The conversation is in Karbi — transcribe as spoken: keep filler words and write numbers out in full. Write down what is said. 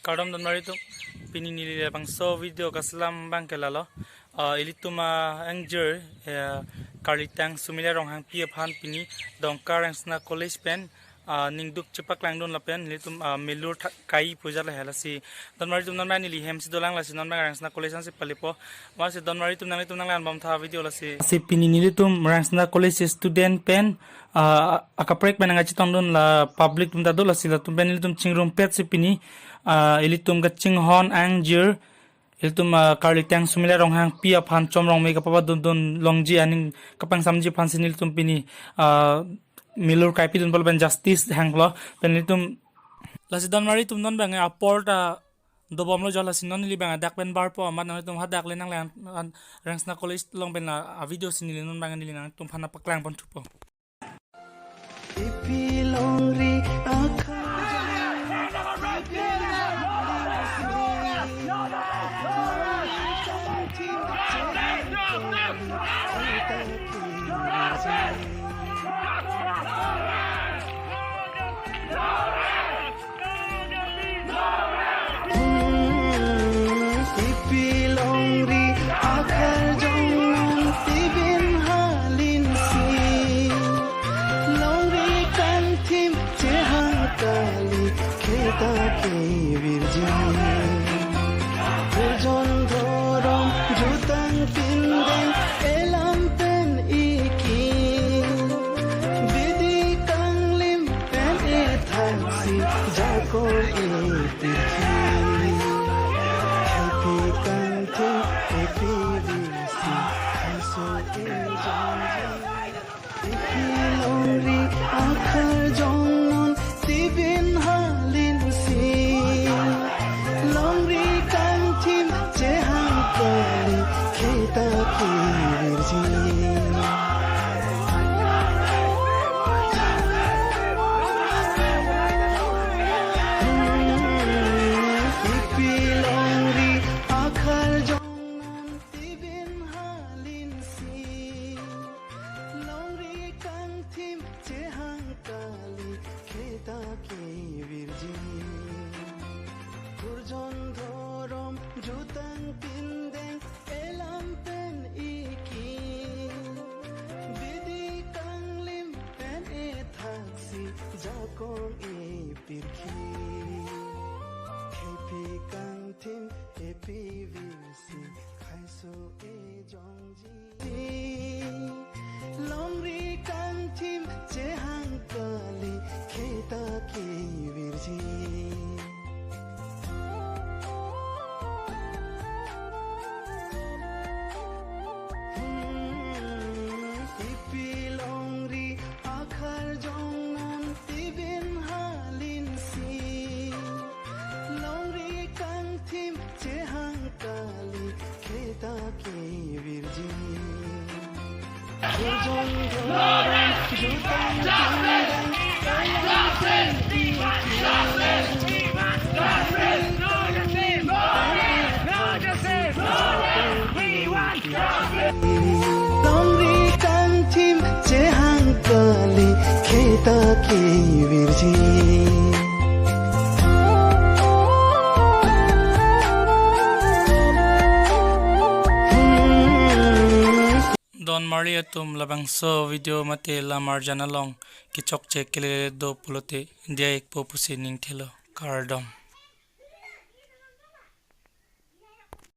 Kardom donmari atum, pini neli labangso video kaselam abang ke lalo. Ah, ilitum, ah, angjir, eh, Karlitang Sumila Ronghangpi aphan pini Dongka Rangsina College pen, ah, ningduk chepaklangdun lapen ilitum, ah, Milur Tha-, Kai puja lahela si. Donmari atum, non abang neli hem si dolang, lasi non abang Rangsina College ansi palepo. Lasi donmari atum, nanglitum nanglangbomtha video lasi. Si pini nelitum Rangsina College student pen, ah, akaprek pen nangkachetongdun la public atum ta do, lasi latum pen nelitum chingrumpet si pini, ah, ilitum kachinghon angjir, ilitum, ah, Karlitang Sumila Ronghangpi aphan chomrong me kapapadundun longji aning kapangsamji aphan si nelitum pini, ah, Milur Kai pidun pol pen justice hanglo pen nelitum. Lasi donmari atum, non abang apor ta dobomlo jo, lasi non neli abang adak pen barpo amat nanglitum hadak le nanglang an Rangsina College along pen la a video si neli non abang neli nangtumphan paklangpon thupo. Ipi longri akha Ipi longri akharjong non tibin halinsi, longri kangthim chehang kali kheta kevirji. Purjon dhorom jutang pindeng elam pen iki, bidi kanglim pen ethaksi jakong ipirji. Ipi kangthim ipi virsi haiso ejongji. Ipi longri akharjong non tibin halinsi, longri kangthim chehang kali kheta kevirji. Ipi longri akharjong non tibin halinsi, longri kangthim chehang kali kheta kevirji. Purjon dhorom jutang pindeng elam pen iki, bidi kanglim pen ethaksi jakong ipirji. Ipi kangthim ipi virsi haiso ejongji. Longri kangthim chehang kali kheta kevirji. Hmm, ipi longri akharjong non tibin halinsi, longri kangthim chehang kali kheta kevirji. Purjon dhorom jutang pindeng elam pen iki, longri kangthim chehang kali kheta kevirji. Hmm. Donmari atum, labangso video mate lamarjan along kechokche kelele do pulote diya ikpo pusi ning thelo. Kardom.